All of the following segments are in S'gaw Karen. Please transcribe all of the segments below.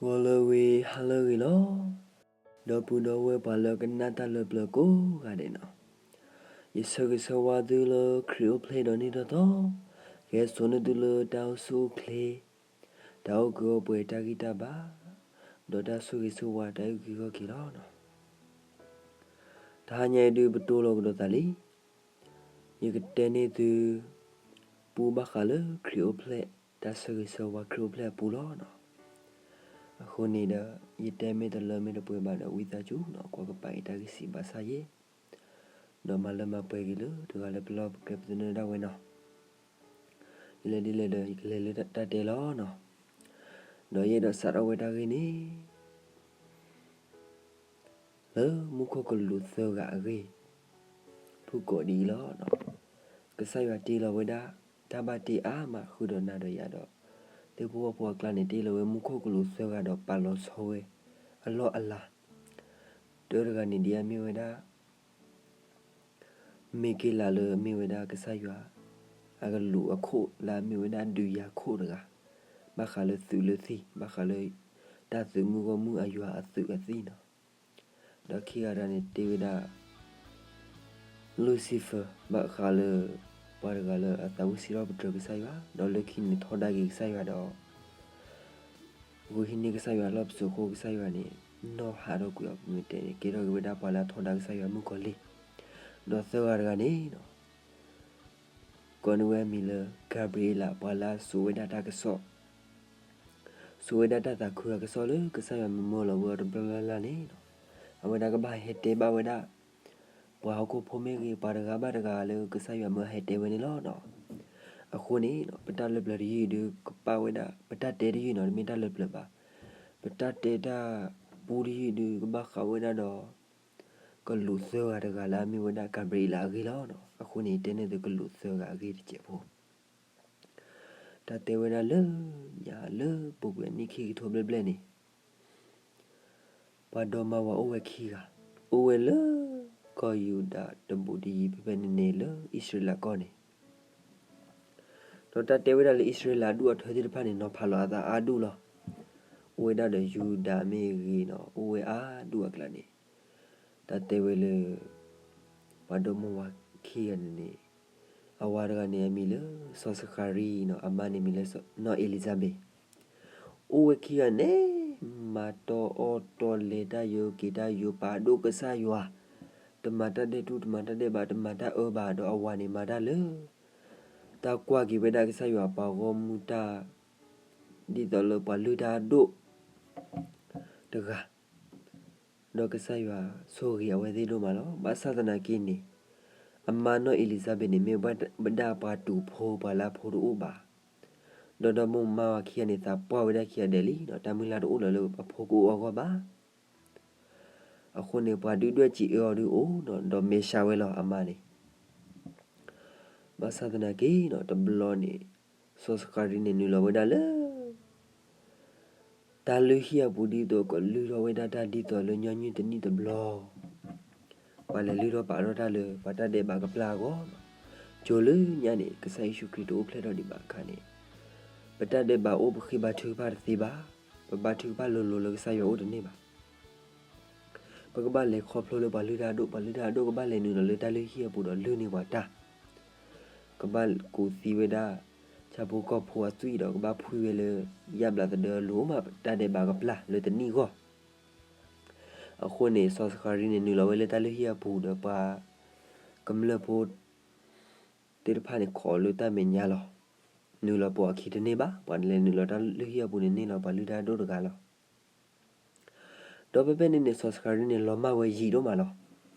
ဂီၤလၢအဂ့ၤ ဟါလၢအဂ့ၤလီၤ. ဒီပုၢ်ဒီဝဲၢ်ပှၤလၢကနၣ်တၢ်လၢပျၢၤကိးဂၤဒဲးနီၤ, ယဆၢဂ့ၤဆၢဝါသုလၢခရံာ်အိၣ်ဖျဲၣ်ဒီးနံၣ်ထီၣ်သီ, ကဟဲစိာ်န့ၢ်သုလၢတၢ်အိၣ်ဆူၣ်အိၣ်ချ့, တၢ်အိၣ်ကုၢ်အိၣ်ပှဲၤတၢ်ဂံၢ်တၢ်ဘါ, ဒီးတၢ်ဆိၣ်ဂ့ၤဆိၣ်ဝါတၢ်အုၣ်က့ၤခီၣ်က့ၤလီၤနီၤ. တဟါညါအံၤဒုးပတိၢ်လီၤကဒီးသးလံ. ယကတဲန့ၢ်သု ပူဘၣ်ဃးလၢခရံာ်အိၣ်ဖျဲၣ်, တၢ်ဆၢဂ့ၤဆၢဝါခရံာ်အိၣ်ဖျဲၣ်အပူလီၤနီၤ. အဃိန့ၣ်ဒီး ယတဲမ့ၢ်တလၢမ့ၢ်တပှဲၤဘၣ်ဒီး ဝံသးစူၤနီၤ ကွၢ်ကပၤအံၤတၢ်ဂ့ၢ်စံးဘၣ်ဆၣ်ယဲၢ်, ဒီးမၤလၢမၤပှဲၤက့ၤလၢတဂၤလၢပလီၢ်ပကျဲပသနၢၣ်ဒၣ်ဝဲနီၤ. ယလဲၤဒ်လဲၣ်ဒီး ယကလဲၤလၢတၢ်တဲလီၤနီၤ. ဒီးယအဲၣ်ဒိးစးထီၣ်ဝဲတၢ်ဂ့ၢ်န့ၣ် လၢမူခိၣ်ကလူးသၢဂၤအဂ့ၢ်, ဖုၣ်ကိးဒ်အံၤလီၤ. ကစၢ်ယွၤတ့လီၤဝဲဒၣ် တၢ်ဘၣ်တ့အါမးဃုာ်ဒီးနၤဒီးယၤဒီး သ့ၣ်ဖိဝၣ်ဖိအကျါန့ၣ် တ့လီၤဝဲမူခိၣ်ကလူးသၢဂၤဒီးပာ်လီၤဆီဝဲ အလီၢ်အလၤ, တၢတဂၤန့ၣ်ဒ်အမ့ၢ်ဝဲဒၣ် မ့ၢ်က့လးလၢအမ့ၢ်ဝဲဒၣ်ကစၢ်ယွၤ အကလူးအခိၣ်လၢအမ့ၢ်ဝဲဒၣ်ဒုးယၤခိၣ်တဂၤ, ဘၣ်ဃးလၢသုးလၢသံၣ်, ဘၣ်ဃးလၢ တၢ်သုးမုၢ်ဂီၢ်မုၢ်အယွၤအသုးအသံၣ်နီၤ. ဒီးခံဂၤတဂၤန့ၣ် တ့ဝဲဒၣ် Lucifer ဘၣ်ဃးလၢ ပှၤတဂၤလၢအသးဝံၣ်စံးထီၣ်ပတြၢၤကစၢ်ယွၤ, ဒီးလၢခံန့ၣ်ထီဒါက့ၤကစၢ်ယွၤဒီး ဂုာ်ဟံးန့ၢ်ကစၢ်ယွၤလီၢ်ပစိာ်အဃိ ကစၢ်ယွၤန့ၣ် နီၢ်ဟးထီၣ်ကွံာ်အီၤ မ့ၢ်တဲန့ၣ် ကဲထီၣ်က့ၤဝဲဒၣ်ပှၤလၢအထီဒါကစၢ်ယွၤမုၣ်ကီၤလံၢ်. ဒီးသၢဂၤတဂၤန့ၣ် ကိးန့ၢ်ဝဲအမံၤလၢ Gabriel ပှၤလၢအစိာ်ဝဲဒၣ်တၢ်ကစီၣ်, စိာ်ဝဲဒၣ်တၢ်သးခုအကစီၣ်လၢကစၢ်ယွၤမၢလီၤဝဲအီၤတဘျီလၢ်လၢ်န့ၣ်, အဝဲဒၣ်ကဘၣ်ဟဲတဲဘၣ်ဝဲဒၣ် ပှၤဟီၣ်ခိၣ်ဖိမ့ၢ်ဂ့ၤ ပှၤတဂၤဘၣ်တဂၤလၢကစၢ်ယွၤမၢဟဲတဲဝဲန့ၣ်လီၤ. အဃိန့ၣ် ပတၢ်လၢပျၢၤတယုၢ်ဒုးကပာ်ဝဲဒၣ် ပတၢ်တဲတယုၢ်နီၤ တမ့ၢ်တၢ်လၢပျၢၤဘၣ်. ပတၢ်တဲတၢ်ပူတယုၢ်ဒုးကဘၣ်ဃးဝဲဒၣ်ဒီး ကလူးသၢဂၤတဂၤလၢအမ့ၢ်ဝဲဒၣ် Gabriel အဂ့ၢ်လီၤ. အဃိန့ၣ် ယတဲန့ၢ်သုကလူးသၢဂၤအဂ့ၢ်တစဲးဖိ တၢ်တဲဝဲဒၣ်လၢညါလၢပူၤကွံာ်အနံၣ်ခံကထိဘျဲၣ်ဘျဲၣ်န့ၣ်, ပှၤဒိးမါဝၤအိၣ်ဝဲခံဂၤ, အိၣ်ဝဲလၢ ကီၢ်ယူဒၤတဘူးတယံၤ ဖဲဖဲန့ၣ်န့ၣ်လၢအံၣ်စရ့လးကီၢ်န့ၣ်, ဒီးတၢ်တဲဝဲဒၣ်လၢအံၣ်စရ့လးအဒူၣ်အထၢသ့ၣ်တဖၣ်န့ၣ် နီၤဖးလီၤအသးအါဒူၣ်လီၤ. အိၣ်ဝဲဒၣ်ဒီးယူဒၤမ့ၢ်ဂ့ၤနီၤ အိၣ်ဝဲအါဒူၣ်အကျါန့ၣ်, တၢ်တဲဝဲလၢ ပှၤဒိးမါဝၤခံဂၤန့ၣ်န့ၣ်, အဝၤတဂၤန့ၣ်အမံၤလၢ စီၤစဃၤရံနီၤ အမါန့ၣ်မံၤလၢ နီၢ်အ့လံၤစဘ့း အိၣ်ဝဲခံဂၤန့ၣ် မၤတီအီၣ်တီလဲၤတၢ်ယိၤက့ၤတၢ်ယိၤ ပာ်ဒိၣ်ကစၢ်ယွၤ, တမၤတၢ်ဒဲးတူၢ် တမၤတၢ်ဒဲးဘး တမၤတၢ်အၢဘၣ် ဒီးအဝၤန့ၣ်မၤတၢ်လၢ တၢ်ကွၢ်က့ၤဝဲဒၣ်ကစၢ်ယွၤပှၤဂီၢ်မုၢ်တၢ် ဒ်သိးလၢပှၤလုၢ်တၢ်အဒိၣ်တဂၤ ဒီးကစၢ်ယွၤဆိၣ်ဂ့ၤအဝဲသ့ၣ်ဒိၣ်မးလီၤ. ဘၣ်ဆၣ်သနာ်က့န့ၣ်, အမါနီၢ်အ့လံၤစဘ့းန့ၣ် မ့ၢ်ဝဲဒၣ်ပှၤတူာ်ဖိ ပှၤလၢအဖိတအိၣ်ဘၣ်, ဒီးဒီမါဝၤခံဂၤန့ၣ် သးပှၢ်ဝဲဒၣ်ခံဂၤဒဲးလံ, တၢ်မုၢ်လၢ်တအိၣ်လၢၤလၢအဖိကအိၣ်အဂီၢ်ဘၣ်. အဃိန့ၣ် ပှၤဒုၣ်ဒွဲၣ်စံးအၢအီၤဒုးအိၣ်နီၤ ဒီးမဲာ်ဆှးဝဲလီၤအမါန့ၣ် ဘၣ်ဆၣ်သနာ်က့နီၤ တဘျီန့ၣ် စီၤစဃၤရံန့ၣ်နုာ်လီၤဝဲဒၣ်လၢ တၢ်လုၢ်ဟံၣ်အပူၤဒ်သိးကလုၢ်ထီၣ်ဝဲဒၣ်တၢ်ဒ်သိးလၢညီနုၢ်တနံၣ်တဘျီ, ပှၤလဲၤလုၢ်ထီၣ်ပာ်ထီၣ်တၢ်လၢပှၤတၢ်ဒဲးဘးကပျၢ်အဂီၢ်, ကၠိလၢညါန့ၣ် ကစၢ်ယ့ၣ်ၡူးခရံာ်တအိၣ်ဖျဲၣ်ထီၣ်ဒံးဘၣ်အခါန့ၣ်, ပတၢ်ဒဲးဘးအိၣ်ပဃ့ဘါထုကဖၣ်တသ့ဘၣ်, ပဘါထုကဖၣ်လိၤလိၤလၢကစၢ်ယွၤအိၣ်တန့ၢ်ဘၣ်. ပကဘၣ်လဲၤခီဖျိလၢပှၤလုၢ်တၢ်အဒိၣ် ပှၤလုၢ်တၢ်အဒိၣ်ကဘၣ်လဲၤနုာ်လီၤလၢတၢ်လုၢ်ဟံၣ်အပူၤဒီးလုၢ်န့ၢ်ပှၤတၢ်, ကဘၣ်ကူးသံဝဲဒၣ် ဆၣ်ဖိကီၢ်ဖိအသွံၣ်ဒီးကဘၣ်ဖှံဝဲလၢ ယၣ်ဘျးသဒၢအလိၤမး တၢ်ဒဲးဘးကပျၢ်လၢတနံၣ်ဂီၢ်. အဃိန့ၣ် စီၤစဃၤရံန့ၣ် နုာ်လီၤဝဲလၢတၢ်လုၢ်ဟံၣ်အပူၤဒီးပှၤကမျၢၢ်ဖိသ့ၣ်တဖၣ်န့ၣ် ခိးလၢတၢ်မဲာ်ညါလီၤ. နုာ်လီၤပိာ်အခံတန့ၢ်ဘၣ်, ပှၤလဲၤနုာ်လီၤတၢ်လုၢ်ဟံၣ်အပူၤန့ၣ်န့ၢ်လီၤပှၤလုၢ်တၢ်အဒိၣ်တဂၤလီၤ. ဒီးဖဲဖဲန့ၣ်န့ၣ် စီၤစဃၤရံန့ၣ် လီၤမၢ်ဝဲယံာ်ဒိၣ်မးလီၤ.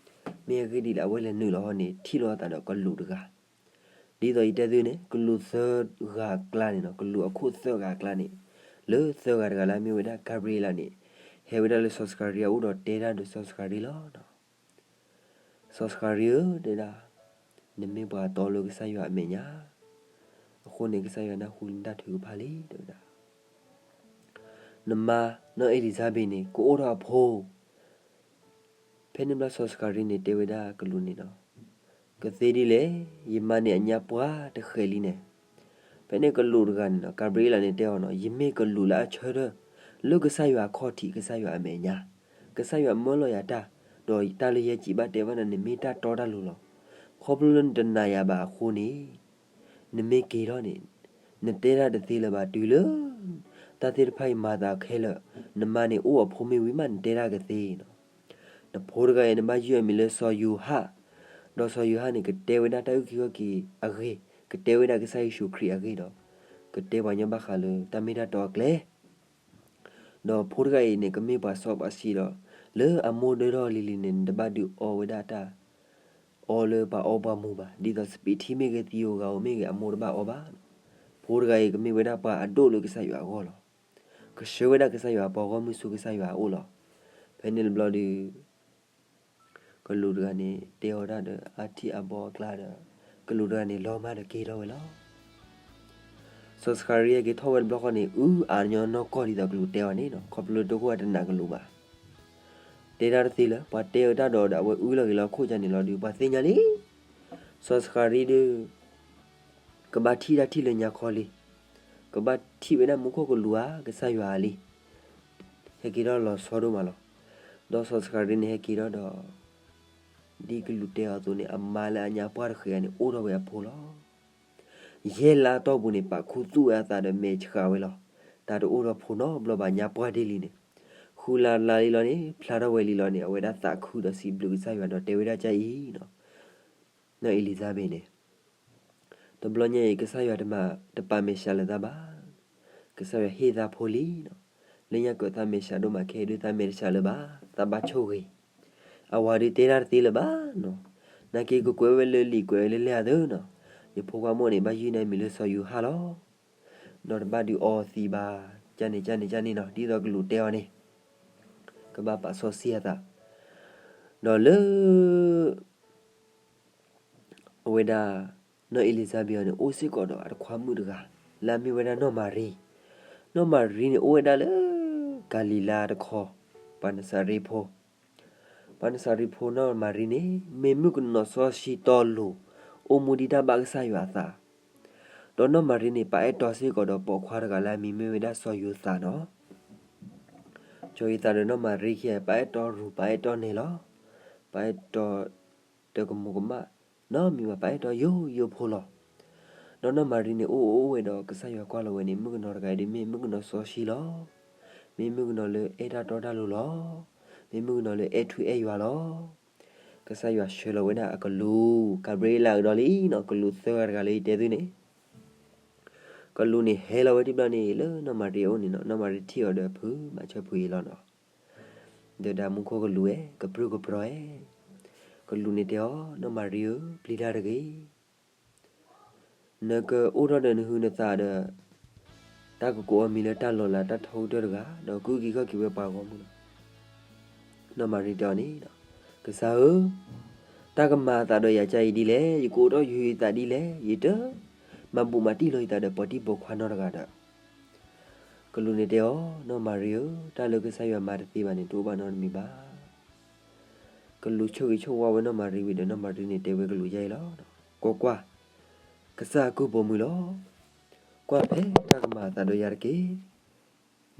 မ့ၢ်အဂ့ၢ်ဒ်လဲၣ် အဝဲလဲၤနုာ်လီၤဟီန့ၣ် ထံၣ်လိာ်အသးဒီးကလူးတဂၤ, ဒ်သိးယတဲသုန့ၣ် ကလူးသၢဂၤအကျါန့ၣ်နီၤ, ကလူးအခိၣ်သၢဂၤအကျါန့ၣ်, လၢသၢဂၤတဂၤလၢအမ့ၢ်ဝဲဒၣ် Gabriel န့ၣ် ဟဲဝဲဒၣ်လၢစီၤစဃၤရံအအိၣ်ဒီးတဲတၢ်ဒီးစီၤစဃၤရံလီၤ. စီၤစဃၤရံဧၢ တဲဒၣ်, နမ့ၢ်ပှၤတီလၢကစၢ်ယွၤအမဲာ်ညါ, အဃိန့ၣ် ကစၢ်ယွၤနၢ်ဟူနတၢ်ထုကဖၣ်လံ တဲဝဲဒၣ်. နမါနီၢ်အ့လံၤစဘ့းန့ၣ် ကအိၣ်ထီၣ်အဖိ ဖဲန့ၣ်ဘျီစီၤစဃၤရံန့ၣ်တဲဝဲဒၣ်ကလူးန့ၣ်နီၤ, ကသ့ဒ်လဲၣ်, ယမါန့ၣ်အညၣ်ပှၢ်တဃဲၤလံန့ၣ်. ဖဲန့ၣ်ကလူးတဂၤန့ၣ်နီၤ Gabriel န့ၣ်တဲအီၤနီၤ, ယမ့ၢ်ကလူးလၢအဆၢထၢၣ် လၢကစၢ်ယွၤအခီၣ်ထံး ကစၢ်ယွၤအမဲာ်ညါ, ကစၢ်ယွၤမၢလီၤယၤတၢ်, ဒီးတၢ်လၢယဟဲစံးဘၣ်တဲဘၣ်နၤန့ၣ် မ့ၢ်တၢ်တီတၢ်လိၤလီၤ. ခီဖျိလၢနတနာ်ယၤဘၣ်အဃိန့ၣ် နမ့ၢ်က့ၤထီၣ်န့ၣ် နတဲတၢ်တသ့လၢၤဘၣ်တုၤလၢ တၢ်သ့ၣ်တဖၣ်အံၤမၤသးခဲလၢာ်, နမါန့ၣ်အိၣ်အဖိမ့ၢ်ဝံၤမး နတဲတၢ်ကသ့နီၤ. နဖိတဂၤအံၤ နဘၣ်ယုၢ်အမံၤလၢစီၤယိၤဟၣ်, ဒီးစီၤယိၤဟၣ်န့ၣ် ကတဲဝဲဒၣ်တၢ်အုၣ်က့ၤခီၣ်က့ၤအဂ့ၢ်, ကတဲဝဲဒၣ်ကစၢ်ယ့ၣ်ၡူးခရံာ်အဂ့ၢ်ဒီး ကတဲပှၤညီဘၣ်ဃးလၢတၢ်မ့ၢ်တၢ်တီအကျဲ ဒီးဖိတဂၤအံၤန့ၣ် ကမ့ၢ်ပှၤစီပှၤဆှံဒီး လၢအမိၢ်ဒၢထီၣ်လံၤလံၤန့ၣ် နတဘၣ်ဒုးအီဝဲဒၣ်တၢ် အီလၢပှၤအီပှၤမူဘၣ်, ဒ်သိးစပံးထံမ့ၢ်ဂ့ၤ သံဧိၤဂၤဧိၤမ့ၢ်ဂ့ၤ အမိၢ်တဘၣ်အီဘၣ်. ဖိတဂၤအံၤ ကမ့ၢ်ဝဲဒၣ်ပှၤအဒိၣ်လၢကစၢ်ယွၤအဂီၢ်လီၤ. ကဆှၢဝဲဒၣ်ကစၢ်ယွၤအပှၤဂီၢ်မုၢ်ဆူကစၢ်ယွၤအအိၣ်လီၤ. ဖဲန့ၣ်တဘျီဒီး ကလူးတဂၤန့ၣ် တဲအီၤတၢ်ဒီး အါထံၣ်အဘီအကျါဒီး ကလူးတဂၤန့ၣ် လီၤမၢ်ဒီးက့ၤထီၣ်ဝဲလီၤ. စီၤစဃၤရံယၤက့ၤထီၣ်ဝဲတဘျီဃီန့ၣ် အုၣ်အါညီနီၢ်ကီၢ်ဒ်သိးကလူးတဲအီၤန့ၣ်နီၤ, ခီဖျိလၢတကီၢ်အတနာ်ကလူးဘၣ်. တဲတၢ်တသ့လၢၤ, ပှၤတဲအီၤတၢ်ဒီးဒီး အဝဲအုၣ်လီၤဂ့ၤလီၤခိၣ်ကန့ၣ်လီၤဒီး ပှၤသ့ၣ်ညါလံ. စီၤစဃၤရံဒီး ကဘၣ်ထံၣ်တၢ်ထံၣ်လၢညါခီလံ, ကဘၣ်ထံၣ်ဝဲဒၣ်မူခိၣ်ကလူးဧါ ကစၢ်ယွၤဧါလံ. ဟဲက့ၤထီၣ်လီၤဆီဒိၣ်မးလီၤ. ဒီးစီၤစဃၤရံန့ၣ်ဟဲက့ၤထီၣ်ဒီး ဒ်ကလူးတဲအီၤအသိးန့ၣ် အမါလၢအညါပှၢ်တဃဲၤဧါန့ၣ် အိၣ်ထီၣ်ဝဲအဖိလီၤ. ယဲၢ်လါအတီၢ်ပူၤန့ၣ် ပာ်ခူသူၣ်ဝဲအသးဒီးမဲာ်ဆှးဝဲလီၤ. တၢ်တအိၣ်ထီၣ်ဖိနီတဘျီဘၣ် ညါပှၢ်ဒ့လံန့ၣ်. ဃုလါလါလံလီၤန့ၣ် ဖျါထီၣ်ဝဲလံလီၤန့ၣ် အဝဲဒၣ်သးခုဒီးစံးဘျုးကစၢ်ယွၤဒီးတဲဝဲဒၣ်ကအံၤနီၤ, နီၢ်အ့လံၤစါဘ့းန့ၣ် တဘျီညါအံၤ ကစၢ်ယွၤတမၤတပာ်မဲာ်ဆှးလၢၤသးဘၣ်. ကစၢ်ယွၤဟ့ၣ်သးဖိလံနီၤ. လၢညါကၢးသးမဲာ်ဆှးဒိၣ်မးခဲအံၤဒုး သးမဲာ်တဆှးလၢၤဘၣ်, သးဘၣ်ဆိၣ်ဂ့ၤ. အဝၤဒုးတဲတၢ်တသ့လၢၤဘၣ်နီၤ. နာ်က့ကကွဲးဝဲလၢလံာ်ကွဲးဝဲလၢလဲၢ်အသိးနီၤ. ယဖိခွါမိၢ်န့ၣ် ဘၣ်ယုၢ်နၤမံၤလၢစီၤယိၤဟၣ်လီၤ. ဒီးတဘၣ်ဒုးအီသံးဘၣ်, ကန့ၣ်ကန့ၣ်ကန့ၣ်နီၤ, ဒ်သိးကလူးတဲအီၤန့ၣ် ကဘၣ်ပာ်စီဆှံအသး. ဒီးလၢ အဝဲဒၣ် နီၢ်အ့လံၤစါဘ့းအံၤန့ၣ် အိၣ်စ့ၢ်ကီးဒီးအတခွါမုၣ်တဂၤ လၢအမ့ၢ်ဝဲဒၣ်နီၢ်မၤရံ. နီၢ်မၤရံန့ၣ် အိၣ်ဝဲဒၣ်လၢ ကၤလံၤလါတခီ, ပှၤနစၤရ့းဖိ, ပှၤနစၤရ့းဖိနီၢ်မၤရံန့ၣ် မ့ၢ်မုၣ်ကနီၤစီဆှံတီလိၤ, အိၣ်မူဒ်တၢ်ဘၣ်ကစၢ်ယွၤအသး. ဒီးနီၢ်မၤရံန့ၣ် ပာ်အဲၣ်တီစ့ၢ်ကီးဒီးပိာ်ခွါတဂၤလၢအမံၤမ့ၢ်ဝဲဒၣ်စီၤယိၤသးနီၤ. စီၤယိၤသးဒီးနီၢ်မၤရံခံဂၤ ပာ်အဲၣ်တီရူၤ ပာ်အဲၣ်တီနဲၤလီၤ. ပာ်အဲၣ်တီ တကမူၤကမၣ်နီတမံၤဘၣ်, ပာ်အဲၣ်တီယိယိဖိလီၤ. ဒီးနီၢ်မၤရံန့ၣ် အိၣ်အိၣ်ဝဲဒီးကစၢ်ယွၤကွၢ်လီၤဝဲန့ၣ် မုၣ်ကနီၤတဂၤအံၤဒ်မ့ၢ်မုၣ်ကနီၤစီဆှံလီၤ. မ့ၢ်မုၣ်ကနီၤလၢအဲၣ်တၢ်တီတၢ်လိၤလီၤ. မ့ၢ်မုၣ်ကနီၤလၢအဲၣ်ထူအဲၣ်ယွၤလီၤ. ကစၢ်ယွၤဆှၢလီၤဝဲဒၣ်အကလူး ကၤဘြံၤအ့လးကဒီးလံနီၤ, ကလူးသၢဂၤတဂၤလၢယတဲသုန့ၣ် ကလူးန့ၣ်ဟဲလီၤဝဲတဘျီန့ၣ် လၢနီၢ်မၤရံအအိၣ်န့ၣ်နီၤ, နီၢ်မၤရံထံၣ်အီၤဒီးဖုးမၤဆၢဖုးအံၤလီၤနီၤ. ဒီးဒၣ်မူခိၣ်ကလူးဧၢ, ကပြုၢ်ကပြီၤဧၢ, ကလူးန့ၣ်တဲအီၤ, နီၢ်မၤရံဧၢ, ပျံၤတၢ်တဂ့ၤ. နကအိၣ်ထီၣ်ဒီးနဟုနသးဒီး တၢ်ကကိးအီၤမံၤလၢတၢ်လီၤလးတၢ်ထီကတၢၢ်တဂၤ, ဒီးကအုၣ်က့ၤခီၣ်က့ၤဝဲပှၤဂီၢ်မုၢ်လီၤ. နီၢ်မၤရံတဲအီၤန့ၣ်, ကစၢ်ဧၢ, တၢ်ကမၤအသးဒီးယၤကါအံၤဒ်လဲၣ်, ယကအိးထီၣ်ယုာ်ယသးဒ်လဲၣ်, ယတမၤဘူးမၤတံၢ်လီၤယသးဒီးပိာ်တံၢ်ပိာ်ခွါနီတဂၤဒီး ကလူးန့ၣ်တဲအီၤ, နီၢ်မၤရံဧၢ, တၢ်လၢကစၢ်ယွၤမၤတသ့ဘၣ်န့ၣ် တအိၣ်ဘၣ်နီတမံၤဘၣ်. ကလူးဆိၣ်ဂ့ၤဆိၣ်ဝါဝဲနီၢ်မၤရံဝံၤဒီး နီၢ်မၤရံန့ၣ်တဲဝဲကလူးယါအံၤလီၤ. ကွၢ်ကွၢ်, ကစၢ်အကုၢ်ပိာ်မုၣ်လီၤ. ကွၢ်ဖဲတၢ်ကမၤအသးဒီးယၤတက့ၢ်.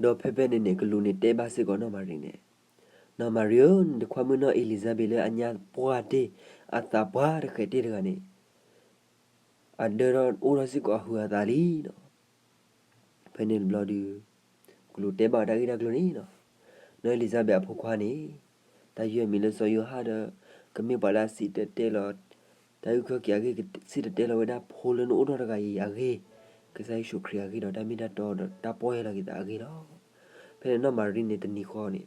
ဒီးဖဲဖဲန့ၣ်န့ၣ် ကလူးန့ၣ်တဲဘၣ်စ့ၢ်ကီးနီၢ်မၤရံန့ၣ်, နီၢ်မၤရံဧၢ, နတခွါမုၣ်နီၢ်အ့လံၤစါဘ့းလၢအညါပှၢ်တ့ၢ်, အသးပှၢ်တဃဲးတ့ၢ်တဂၤန့ၣ် အဒၢထီၣ်အိၣ်ထီၣ်စ့ၢ်ကီးအဟုးအသးလံနီၤ. ဖဲန့ၣ်တဘျီဒီး ကလူးတဲဘၣ်အီၤတၢ်ဂ့ၢ်တၢ်ကျိၤန့ၣ်နီၤ, နီၢ်အ့လံၤစါဘ့းအဖိခွါန့ၣ် တၢ်ယုၢ်အမံၤလၢစီၤယိၤဟၣ်ဒီး ကမ့ၢ်ပှၤလၢအစံၣ်တဲၤတဲလီၤ, တၢ်အုၣ်ခီၣ်က့ၤအဂ့ၢ် စံၣ်တဲၤတဲလီၤဝဲဒၣ်ဖိလၢနအိၣ်ထီၣ်တဂၤအံၤအဂ့ၢ်, ကစၢ်ယ့ၣ်ၡူးခရံာ်အဂ့ၢ်ဒီး တၢ်မ့ၢ်တၢ်တီဒီးတၢ်ပီၢ်ယၢ်လီၤက့ၤသးအဂ့ၢ်လီၤ. ဖဲန့ၣ်နီၢ်မၤရံန့ၣ်တနံၤဃီန့ၣ်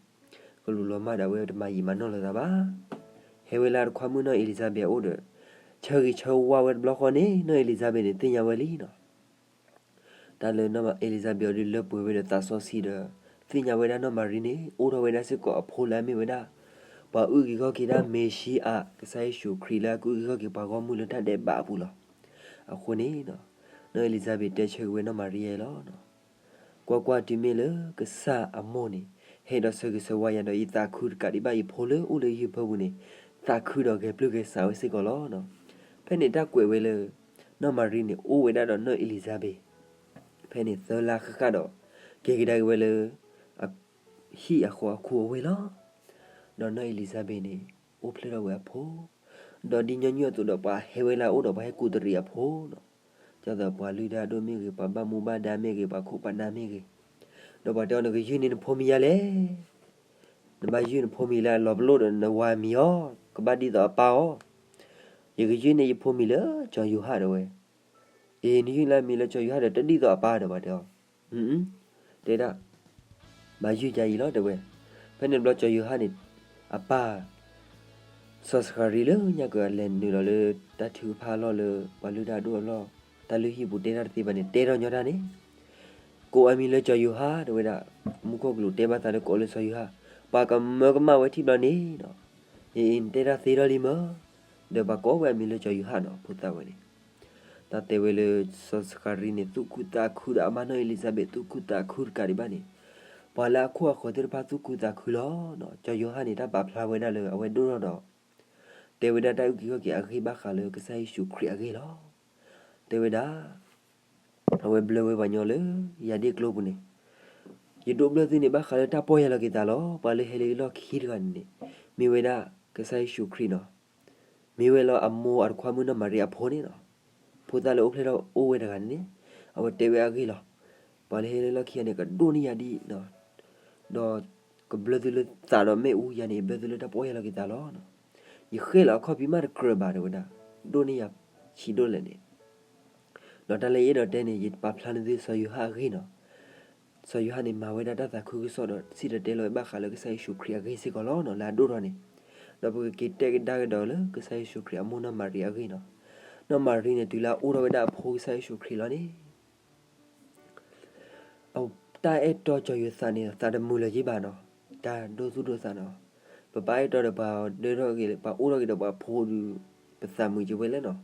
ကလူးလီၤမၢ်ဒၣ်ဝဲတမၤယံာ်မၤနီၢ်လၢၤသးဘၣ်. ဟဲဝဲလၢအတခွါမုၣ်နီၢ်အ့လံၤစါဘ့းအအိၣ်ဒီး ဆၢဂ့ၤဆၢဝါဝဲတဘျီဃီန့ၣ် နီၢ်အ့လံၤစါဘ့းန့ၣ်သ့ၣ်ညါဝဲလံနီၤ. တၢ်လၢနီၢ်အ့လံၤစါဘ့းအီၤဒုးလၢပှဲၤဝဲဒီးသးစီဆှံဒီး သ့ၣ်ညါဝဲဒၣ်နီၢ်မၤရံန့ၣ် အိၣ်ထီၣ်ဝဲဒၣ်စ့ၢ်ကီးအဖိလၢအမ့ၢ်ဝဲဒၣ် ပှၤအုၣ်က့ၤခီၣ်က့ၤတၢ်မ့ၤၡံအၤ ကစၢ်ယ့ၣ်ၡူးခရံာ်လၢအကအုၣ်က့ၤခီၣ်က့ၤပှၤဂီၢ်မုၢ်လၢတၢ်ဒဲးဘးအပူၤလီၤ. အဃိန့ၣ် နီၢ်အ့လံၤစါဘ့းတဲဆၢက့ၤဝဲနီၢ်မၤရံယါအံၤလီၤ. ကွၢ်ကွၢ်, တုၤမ့ၢ်လၢကစၢ်အမိၢ်န့ၣ် ဟဲဒီးဆၢဂ့ၤဆၢဝါယၤဒီး ယသးခုတကးဒံးဘၣ်ယဖိလၢအိၣ်လၢယဟၢဖၢပူၤန့ၣ် သးခုဒီးဂဲၤပျုၢ်ဂဲၤဆးဝဲစ့ၢ်ကီးလီၤ. ဖဲန့ၣ်တၢ်ကွဲးဝဲလၢ နီၢ်မၤရံန့ၣ် အိၣ်ဝဲဒၣ်ဒီးနီၢ်အ့လံၤစါဘ့း ဖဲန့ၣ်သၢလါဃၣ်ဃၣ်ဒီး ကဲကဒါက့ၤဝဲလၢ ဟံၣ်အဃီအခူၣ်အဝ့ၢ်လီၤ. ဒီးနီၢ်အ့လံၤစဘ့းန့ၣ် အိၣ်ဖျဲၣ်ထီၣ်ဝဲအဖိ, ဒီးဒ်ညီနုၢ်အသိးဒီး ပှၤဟဲဝဲလၢအအိၣ်ဒီး ပှၤဟဲကူးတရံးအဖိနီၤ. ဒ်သိးပှၤလုၢ်တၢ်ဒိၣ်မ့ၢ်ဂ့ၤ, ပှၤဘၣ်မူဘၣ်ဒါမ့ၢ်ဂ့ၤ, ပှၤခိၣ်ပှၤနၢ်မ့ၢ်ဂ့ၤ, ဒီးပှၤတဲအီၤ နကယုၢ်န့ၢ်နဖိမံၤယါလဲၣ်. နဘၣ်ယုၢ်နဖိမံၤလၢအလီၤပလိာ်ဒီး နဝၤမံၤအီၤ, ကဘၣ်ဒ်သိးအပၢ်အီၤ. ယကယုၢ်န့ၢ်ယဖိမံၤလၢကၠီၤယိၤဟၣ် တဲဝဲ. အ့ နယုၢ်လၢအမံၤလၢကၠီၤယိၤဟၣ်ဒီး တဒ်သိးအပၢ်ဒီး ပှၤတဲအီၤ. တဲဒၣ်, မၤယုၢ်ကါအံၤလီၤ တဲဝဲ. ဖဲန့ၣ်တဘျီကၠီၤယိၤဟၣ်န့ၣ် အပၢ် စီၤစဃၤရံလၢညါကလဲၤနုာ်လီၤလၢတၢ်ထုကဖၣ်အလီၢ်လၢ ပှၤလုၢ်တၢ်ဒိၣ်အလီၢ်, တၢ်လုၢ်ဟံၣ်ပူၤတဲတၢ်တသ့ဘၣ်န့ၣ် တဲထီၣ်ညီတၢ်န့ၣ်, ကိးအမံၤလၢကၠီၤယိၤဟၣ် တဲဝဲဒၣ်. မူခိၣ်ကလူးတဲဘၣ်သးလၢကိးလၢစီၤယိၤဟၣ်, ပှၤကမၢကမၣ်ဝဲထံၣ်ဘျီန့ၣ်နီၤ, အ့ နတဲတၢ်သ့ထီၣ်လံမၢ, ဒီးပှၤကိးဝဲအမံၤလၢကၠီၤယိၤဟၣ်နီၤ ဖိသၣ်ဝဲန့ၣ်. တၢ်တဲဝဲလၢစီၤစဃၤရံန့ၣ် သူၣ်ခုသးခုဒီးအမါနီၢ်အ့လံၤစဘ့း သူၣ်ခုသးခုတကးဒံးဘၣ်န့ၣ်, ပှၤလၢအခိၣ်အဃၢၤသ့ၣ်တဖၣ်သူၣ်ခုသးခုလီၤ. ကၠီၤယိၤဟၣ်န့ၣ် တၢ်ပာ်ဖျါဝဲဒၣ်လၢအဝဲဒိၣ်ထီၣ်ဒီး တဲဝဲဒၣ်တၢ်အုၣ်က့ၤခီၣ်က့ၤအဂ့ၢ်ဘၣ်ဃးလၢကစၢ်ယ့ၣ်ၡူးခရံာ်အဂ့ၢ်လီၤ. တဲဝဲဒၣ်, အဝဲဘျၢဝဲပှၤညီလၢယၤဒ့ၣ်ကျိပူၤန့ၣ်, ယဒိးဘျၢသုန့ၣ် ဘၣ်ဃးလၢတၢ်ပီၢ်ယၢ်လီၤက့ၤသးလီၤ. ပှၤလၢဟဲလၢယလီၢ်ခံတဂၤန့ၣ်န့ၣ် မ့ၢ်ဝဲဒၣ်ကစၢ်ယ့ၣ်ၡူးခရံာ်နီၤ, မ့ၢ်ဝဲလၢအမိၢ်အတခွါမုၣ်နီၢ်မၤရံအဖိန့ၣ်နီၤ, ဖိသၣ်လၢအိၣ်ဖျဲၣ်ထီၣ်အိၣ်ဝဲတဂၤန့ၣ်န့ၣ်, အဝဲတဲဝဲအဂ့ၢ်လီၤ. ပှၤလၢဟဲလၢလီၢ်ခံဂၤန့ၣ် ကဒိၣ်န့ၢ်ယၤဒ် ဒီးကဘျၢသုလၢသးဒီးမ့ၣ်အူ, ယၤန့ၣ် ယဘျၢသုလၢတၢ်ပီၢ်ယၢ်လီၤက့ၤသးလီၤ. ယဃ့ၢ်လီၤအခီၣ်ဖံးမးတကြၢးဘၣ် တဲဝဲဒၣ်, ဒိၣ်န့ၢ်ယၤဆံးဒိၣ်လဲၣ်န့ၣ်. ဒီးတၢ်လၢယအဲၣ်ဒိးတဲန့ၣ် ယပာ်ဖျါန့ၢ်သုစီၤယိၤဟၣ်အဂ့ၢ်နီၤ. စီၤယိၤဟၣ်န့ၣ် မၤဝဲဒၣ်တၢ်သးခုကစီၣ်ဒီး စံၣ်တဲၤတဲလီၤဝဲဘၣ်ဃးလၢကစၢ်ယ့ၣ်ၡူးခရံာ်အဂ့ၢ်စ့ၢ်ကီးလီၤနီၤ, လၢအဒိၣ်ထီၣ်န့ၣ်. ဒီးပကက့ၤတဲကဒါကဒီးလၢကစၢ်ယ့ၣ်ၡူးခရံာ်အမိၢ်နီၢ်မၤရံအဂ့ၢ်နီၤ. နီၢ်မၤရံန့ၣ် တုၤလၢအအိၣ်ထီၣ်ဝဲဒၣ်အဖိကစၢ်ယ့ၣ်ၡူးခရံာ်လီၤန့ၣ် အတၢ်အဲၣ်တီကၠီၤယိၤသးန့ၣ် သးတမုာ်လၢၤက့ၤဘၣ်နီၤ, တၢ်ဒိသူၣ်ဒိသးနီၤ. ပပာ်အဲၣ်တီဒီးပှၤဒၢထီၣ်က့ၤ ပှၤအိၣ်ထီၣ်က့ၤဒီးပှၤဖိဒီး ပသးမုာ်က့ၤဝဲလဲၣ်နီၤ.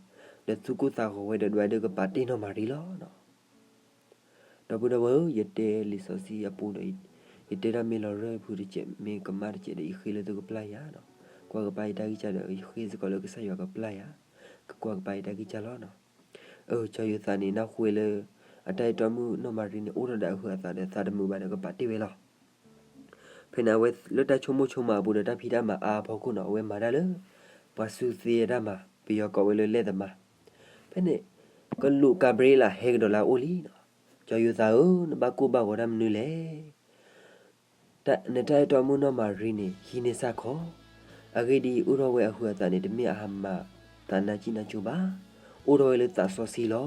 ဒီးသူၣ်ကိၢ်သးဂီၤဝဲဒီး ဒွးဒၢကပာ်တ့ၢ်နီၢ်မၤရံလီၤနီၤ. ဒီပုၢ်ဒီဝဲၢ်ဧၢ, ယတဲလံာ်စီဆှံအပူၤဒီး ယတဲတၢ်မ့ၢ်လီၤရၢၢ်ဖုတစဲး မ့ၢ်ကမၣ်တစဲးဒီး ယဃ့လၢသုကပျၢ်ယၤနီၤ. ကွၢ်ကပၢ်ယတၢ်ဂံၢ်စၢ်ဒီး ယဃ့စ့ၢ်ကီးလၢကစၢ်ယွၤကပျၢ်ယၤ, ကကွၢ်ကပၢ်ယတၢ်ဂံၢ်စၢ်လီၤနီၤ. အၢ ကၠီၤယိၤသးန့ၣ် နၢ်ဟူဝဲလၢ အတၢ်အဲၣ်တီမုၣ်နီၢ်မၤရံန့ၣ် အိၣ်ထီၣ်ဒီးအဟုးအသးဒီး သးတမုာ်ဘၣ်ဒီး ကပာ်တ့ၢ်ဝဲလီၤ. ဖဲန့ၣ် အဝဲလၢတၢ်ဆိကမိၣ်ဆိကမးအပူၤဒီး တၢ်ဖံးတၢ်မၤအါအဖီခိၣ်နီၤ, အဝဲမၤတၢ်လၢ ပှၤစူၢ်သ့အတၢ်မၤ, ပယီၤကိးဝဲလၢ လက်သမား. ဖဲန့ၣ် ကလူးကၤဘြံၤအ့လးဟဲကဒီးလၢအအိၣ်လံနီၤ. ကၠီၤယိၤသးဧၢ, နဘၣ်ကိၢ်ဘၣ်ဂီၤတၢ်မနုၤလဲၣ်. နတၢ်အဲၣ်တီမုၣ်နီၢ်မၤရံန့ၣ် ဟံးန့ၢ်စၢ်ခီ, အဂ့ၢ်ဒ်အံၤ, အိၣ်ထီၣ်ဝဲအဟုးအသးန့ၣ် တမ့ၢ်အဟးမၤသးနါကံၣ်နါကၠိဘၣ်. အိၣ်ထီၣ်ဝဲလၢသးစီဆှံလီၤ.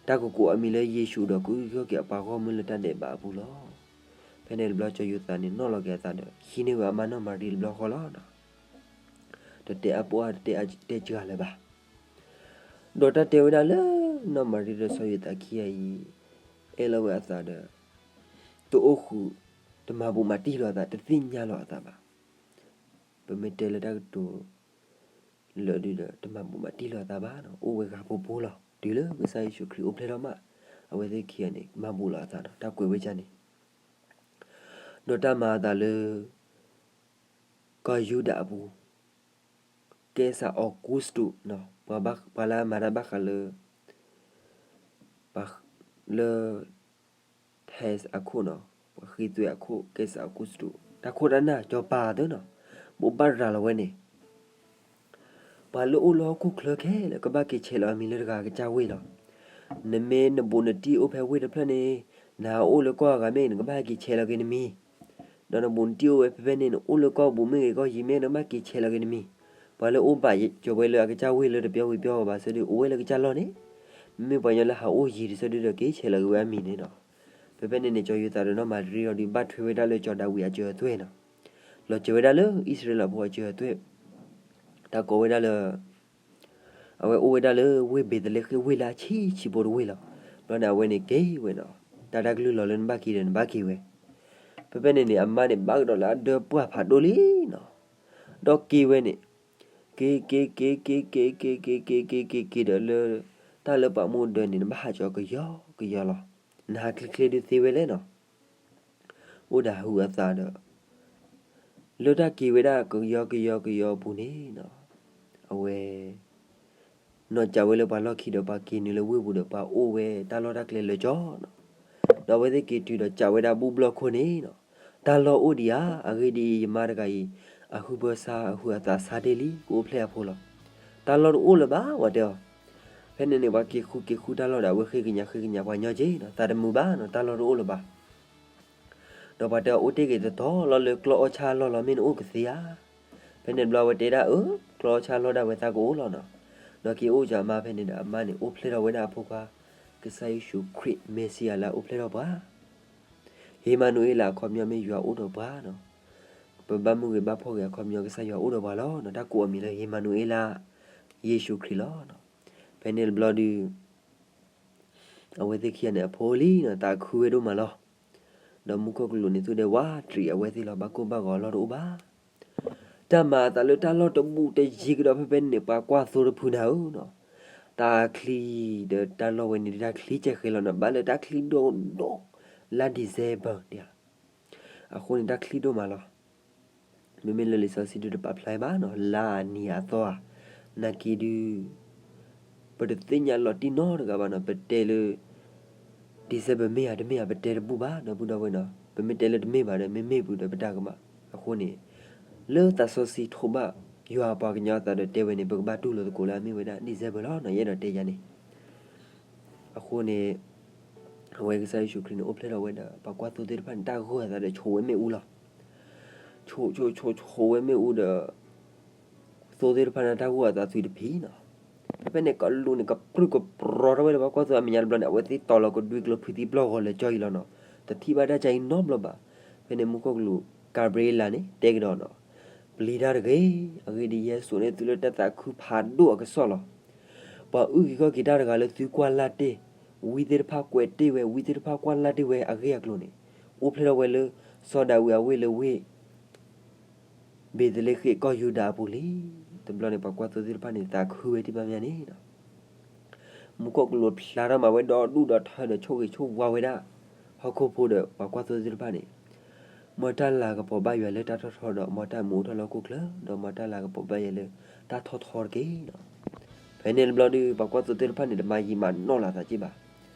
တၢ်ကကိးအမံၤလၢယ့ၣ်ၡူးဒီး ကအုၣ်က့ၤခီၣ်က့ၤအပှၤဂီၢ်မုၢ်လၢတၢ်ဒဲးဘးအပူၤလီၤ. ဖဲန့ၣ်တဘျီ ကၠီၤယိၤသးန့ၣ် နီၣ်လီၤက့ၤအသးဒီး ဟံးန့ၢ်ဝဲအမါနီၢ်မၤရံတဘျီဃီလီၤ. တတဲအါပိၢ်အါ တတဲအါတဲစှၤလၢၤဘၣ်. ဒီးတၢ်တဲဝဲဒၣ်လၢ နီၢ်မၤရံဒီးစီၤယိၤသးခံဂၤအံၤ အဲၣ်လီၤဝဲအသးဒီး တအိၣ်ဃုာ်, တမၤဘူးမၤတံၢ်လီၤအသး, တသ့ၣ်ညါလီၤအသးဘၣ်. ပမ့ၢ်တဲလၢတၢ်ကတိၤလၢာ်ဒုဒီး တမၤဘူးမၤတံၢ်လီၤအသးဘၣ်နီၤ, အိၣ်ဝဲဂၤဖိဖိလီၤ. တုၤလၢကစၢ်ယ့ၣ်ၡူးခရံာ်အိၣ်ဖျဲၣ်ထီၣ်မး အဝဲသ့ၣ်ခံဂၤန့ၣ် မၤဘူးလီၤအသးနီၤ, တၢ်ကွဲးဝဲဒ်န့ၣ်. ဒီးတၢ်မၤအသးလၢ ကီၢ်ယူဒၤအပူၤ ကဲစၢ်အီကူစတူး, ပှၤလၢအမၤတၢ်ဘၣ်ဃးလၢ လၢ Persia အခိၣ်နီၤ, ပှၤဃ့သွဲအခိၣ် ကဲစၢ်အီကူစတူး, တၢ်ခိၣ်တၢ်နၢ်စီၤပၤသၢနီၤ, ဘိးဘၣ်ရၤလီၤဝဲန့ၣ် ပှၤလၢအိၣ်လၢဟီၣ်ခိၣ်ချၢခဲလၢာ် ကဘၣ်က့ၤဆဲးလီၤအမံၤလၢတဂၤအကစၢ်ဝ့ၢ်လီၤ. နမ့ၢ်နဘူးနတံၢ်အိၣ်ဖဲဝ့ၢ်တဖျၢၣ်န့ၣ်, နဟးအိၣ်လၢကီၢ်အဂၤမ့ၢ် နကဘၣ်ဟဲက့ၤဆဲးလီၤက့ၤနမံၤ, ဒီးနဘူးနတံၢ်အိၣ်ဝဲဖဲဖဲန့ၣ် နအိၣ်လၢကီၢ်ပူၤမ့ၢ်ဂ့ၤ ကီၢ်ယံၤမ့ၢ်ဂ့ၤ နကဘၣ်က့ၤဆဲးလီၤက့ၤနမံၤ. ပှၤလၢအိၣ်ဘၣ်ကၠီၤဝဲလၢအကစၢ်ဝ့ၢ်လၢတပျီဝံၤပျီဘၣ်ဘၣ်ဆၢဒီး အိၣ်ဝဲလၢကစၢ်လီၢ်န့ၣ်, မ့မ့ၢ်ပှၤကညီလၢဟးအိၣ်ယံၤတဆၢဒီး က့ၤဆဲးလီၤက့ၤဝဲအမံၤန့ၣ်လီၤ. ဖဲဖဲန့ၣ်န့ၣ် ကၠီၤယိၤသးဒီးနီၢ်မၤရံအံၤ ဘၣ်ထွဲဝဲဒၣ်လၢကၠီၤဒၤဝံးအစၢၤအသွဲၣ်နီၤ, လီၤစၢၤဝဲဒၣ်လၢအံၣ်စရ့လးဖိအစၢၤအသွဲၣ်, တၢ်ကိးဝဲဒၣ်လၢ အဝဲအိၣ်ဝဲဒၣ်လၢဝ့ၢ်ဘ့းသလ့ဃ့ၣ် ဝ့ၢ်လၢအဆံးဆံးဖိတဝ့ၢ်လီၤ. ဘျီန့ၣ် အဝဲန့ၣ်က့ၤဝဲနီၤ, တၢ်တၢ်ကလုၢ်လီၤလၢနဘၣ်က့ၤဒီးနဘၣ်က့ၤဝဲ. ဖဲဖဲန့ၣ်န့ၣ် အမါန့ၣ် ဘၣ်ကဒီးလၢအဒၢပှၢ်ဖးဒိၣ်လံနီၤ, ဒီးက့ၤဝဲန့ၣ်, က့ၤ က့ၤ က့ၤ က့ၤ က့ၤ က့ၤ က့ၤ က့ၤ က့ၤ က့ၤ က့ၤ က့ၤ က့ၤ ဒီးလၢ တၢ်လၢပှၤမူဒၢန့ၣ် နဘၣ်ဟးကၠီၤကယီကယီလီၤ. နဟးချ့ချ့ဒုးသ့ဝဲလဲၣ်နီၤ. အိၣ်ဒီးဟုးအသးဒီး လၢတၢ်က့ၤဝဲဒၣ်ကယီကယီကယီအပူၤန့ၣ်နီၤ, အဝဲ နီၢ်ကးဝဲလၢပှၤလီၢ်ခံဒီး ပှၤက့ၤနုာ်လၢဝ့ၢ်ပူၤဒီး ပှၤအိၣ်ဝဲတၢ်လီၢ်တၢ်ကျဲလၢာ်ကၠီနီၤ. ဒီးအဝဲသ့ၣ်က့ၤတုၤဒီးကးဝဲဒၣ်ဘူၣ်ဘျီၣ်ခိၣ်န့ၣ်နီၤ, တၢ်လီၢ်အိၣ်ဒံးဧါ, အဂ့ၢ်ဒ်အံၤ, ယမါတဂၤအံၤ အဟုပၢဆါ အဟုအသးဆါတ့ၢ်လံ, ကအိၣ်ဖျဲၣ်အဖိလီၤ. တၢ်လီၢ်တအိၣ်လၢၤဘၣ် ဝဲတဲအီၤ. ဖဲန့ၣ်န့ၣ် ပှၤက့ၤဃုက့ၤဃုတၢ်လီၢ်ဒီး အဝဲဃ့ကညးဃ့ကညးပှၤညီက့ၤနီၤ, သးတမုာ်ဘၣ်နီၤ, တၢ်လီၢ်တအိၣ်လၢၤဘၣ်. ဒီးပှၤတဲအီၤ အိၣ်တ့ၢ်ဂ့ၤတတီၤလီၤ လၢကျီၢ်အီၣ်ဆၣ်အလီၢ်လီၤ မ့ၢ်နအိၣ်ကသ့ဧါ. ဖဲန့ၣ်တဘျီအဝဲတဲဒၣ်အၢ, ကျီၢ်အီၣ်ဆၣ်အလီၢ်ဒၣ်ဝဲသးကအိၣ်လီၤနီၤ. ဒီးက့ၤအိၣ်ကၢအမါဖဲန့ၣ်ဒီး အမါန့ၣ် အိၣ်ဖျဲၣ်ထီၣ်ဝဲဒၣ်အဖိခွါ ကစၢ်ယ့ၣ်ၡူးခရံာ် မ့ၤၡံအၤလၢအအိၣ်ဖျဲၣ်ထီၣ်ပှၤ ဧ့မၤနူၤအ့လး အခီပညီမ့ၢ်ယွၤအိၣ်ဒီးပှၤနီၤ. ပဘၣ်မုၢ်ဂ့ၤဘၣ်ဖှီၣ်ဂ့ၤ အခီပညီကစၢ်ယွၤအိၣ်ဒီးပှၤလီၤနီၤ. တၢ်ကိးအမံၤလၢ ဧ့မၤနူၤအ့လး ယ့ၣ်ၡူးခရံာ်လီၤ. ဖဲန့ၣ်တဘျီဒီး အဝဲသ့ၣ်ခံဂၤန့ၣ် အဖိလံနီၤ သးခုဝဲဒိၣ်မးလီၤ. ဒီးမူခိၣ်ကလူးန့ၣ် သူၣ်ဒဲဝးတရံးအဝဲသ့ၣ်လီၤ, ဘၣ်ကိၢ်ဘၣ်ဂီၤအလီၢ်တအိၣ်ဘၣ်. တၢ်မၤအသးလၢတၢ်လီၢ်တဘူးတယံၤကဒီး ဖဲဖဲန့ၣ် ပှၤကွၢ်သိတဖုန့ၣ်ဧၢနီၤ, တၢ်ချံဒီးတၢ်လီၢ်ဝဲန့ၣ် တၢ်ချံကဲဃဲၤလီၤနီၤ, ဘၣ်လၢတၢ်ချံဒိၣ်ဒိၣ် လါ December ဒံးဧါ. အဃိန့ၣ် တၢ်ချံဒိၣ်မးလီၤ. မ့မ့ၢ်လၢလံာ်စီဆှံဒုးတပာ်ဖျါဘၣ်နီၤ, လါအနံၤအသီဧါ, နာ်က့ဒုး ပတသ့ၣ်ညါလီၤတံၢ်နီတဂၤဘၣ်နီၤ, ပတဲလၢ December မ့ၢ်ဧါတမ့ၢ်ဧါ ပတဲတဘူၣ်ဘၣ်နီၤ, ပုၢ်ဒီဝဲၢ်နီၤ, ပမ့ၢ်တဲလၢတမ့ၢ်ဘၣ်ဒီး မ့မ့ၢ်ပူၤဒီးပတၢ်ကမၣ်. အဃိန့ၣ် လၢသးစီဆှံထိးဘၣ် ယွၤအပှၤကညီအသးဒီးတဲဝဲန့ၣ် ပကဘၣ်တူၢ်လိာ်သကိးလၢအမ့ၢ်ဝဲဒၣ် December လီၤနီၤ, ယအဲၣ်ဒိးတဲယၤန့ၣ် အဃိန့ၣ် အဝဲကစၢ်ယ့ၣ်ၡူးခရံာ်န့ၣ် အိၣ်ဖျဲၣ်ထီၣ်ဝဲဒီး ပှၤကွၢ်သိသ့ၣ်တဖၣ်န့ၣ် တၢ်ဂိၢ်အသးဒီးဆိးဝဲမ့ၣ်အူလီၤ. ဆိးဆိးဆိးဆိးဝဲမ့ၣ်အူဒီး သိသ့ၣ်တဖၣ်န့ၣ် တၢ်ဂိၢ်အသးသွံၣ်တဖံးနီၤ. ဖဲဖဲန့ၣ် ကလူးန့ၣ် ကပြုၢ်ကပြီၤထီၣ်ဝဲလၢပှၤကွၢ်သိအမဲာ်ညါတဘျီန့ၣ် အဝဲသ့ၣ်တီၤလီၤကဒွံကျိၤဖုးသံပျီၢ်ဂီၤလၢာ်ကၠီအံၤလီၤနီၤ. တထံၣ်ဘၣ်တၢ်ကၢအံၤနီတဘျီဘၣ်. ဖဲန့ၣ်မူခိၣ်ကလူး ကၤဘြံၤအ့လးန့ၣ် တဲကဒီးနီၤ, ပျံၤတၢ်တဂ့ၤ, အဂ့ၢ်ဒ်အံၤ ယဟဲစိာ်န့ၢ်သုလၢတၢ်သးခုဖးဒိၣ်အကစီၣ်လီၤ. ပှၤအုၣ်က့ၤခီၣ်က့ၤတၢ်တဂၤလၢသုကွၢ်လၢ်တ့ၢ်, ဝံသ့ၣ်တဖၣ်ကွဲးတ့ၢ်ဝဲ, ဝံသ့ၣ်တဖၣ်ကွၢ်လၢ်တ့ၢ်ဝဲအဂ့ၢ်အကျိၤန့ၣ် အိၣ်ဖျဲၣ်ထီၣ်ဝဲလၢ စီၤဒၤဝံးအဝ့ၢ်လၢဝ့ၢ် ဘ့းသလ့ဃ့ၣ်ကီၢ်ယူဒၤအပူၤလံ. တဘျီန့ၣ် ပှၤကွၢ်သိသ့ၣ်တဖၣ်န့ၣ် သးခုဝဲဒံးဘၣ်မးန့ၣ် မူခိၣ်ကလူးဖျါထီၣ်မၤဝဲဒီဒူၣ်ဒီထၢဒီး ဆိၣ်ဂ့ၤဆိၣ်ဝါဝဲဒၣ် ဟီၣ်ခိၣ်ဖိဒီးပှၤကွၢ်သိသ့ၣ်တဖၣ်န့ၣ်, မ်တၢ်လၤကပီၤဘၣ်ယွၤလၢတၢ်ထီၣ်ထီဒီး မ်တၢ်မူထီၣ်လၢဟီၣ်ခိၣ်ချၢ, ဒီးမ်တၢ်လၤကပီၤဘၣ်ယွၤလၢတၢ်ထီၣ်ထီတက့ၢ်. ဖဲန့ၣ်တဘျီဒီး ပှၤကွၢ်သိသ့ၣ်တဖၣ်န့ၣ် တမၤယံာ်မၤနီၢ်လီၤသးက့ဘၣ်.